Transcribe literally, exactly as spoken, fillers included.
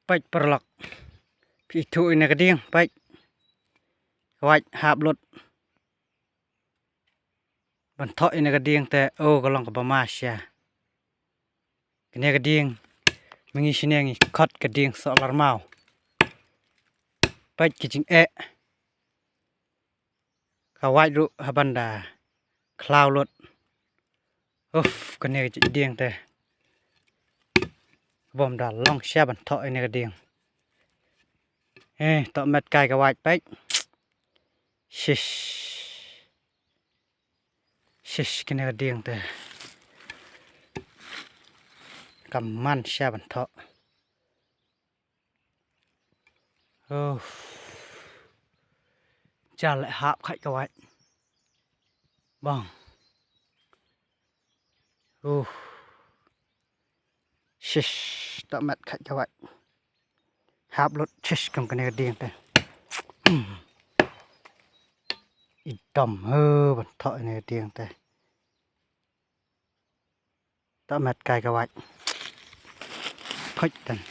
Peit paralok. Phi ithuh ïa kane ka dieng, peit. Ka wait hap lut. Ban thoh ïa kane ka dieng te, oh, ka long kaba ma sha. Kane ka dieng, mynta shi ne ngi khot ka dieng soh larmaw. Peit ki jingeh. Ka wait ruh haba da khlaw lut. Uf, kane ka dieng te. Bym da long sha ban thoh ïa kane ka dieng. Eh, tohmet kai ka wait, peit. Shish. Shish, kane ka dieng te. Kam man sha ban thoh. Oh. Jal leh hap khat ka wait. Bang. Uh. Shish, tohmet khat ka wait. Hap lut shish kum kane ka dieng te. Hmm. I dom, oh, ban thoh ïa kane ka dieng te. Tohmet kai ka wait. Peit tang.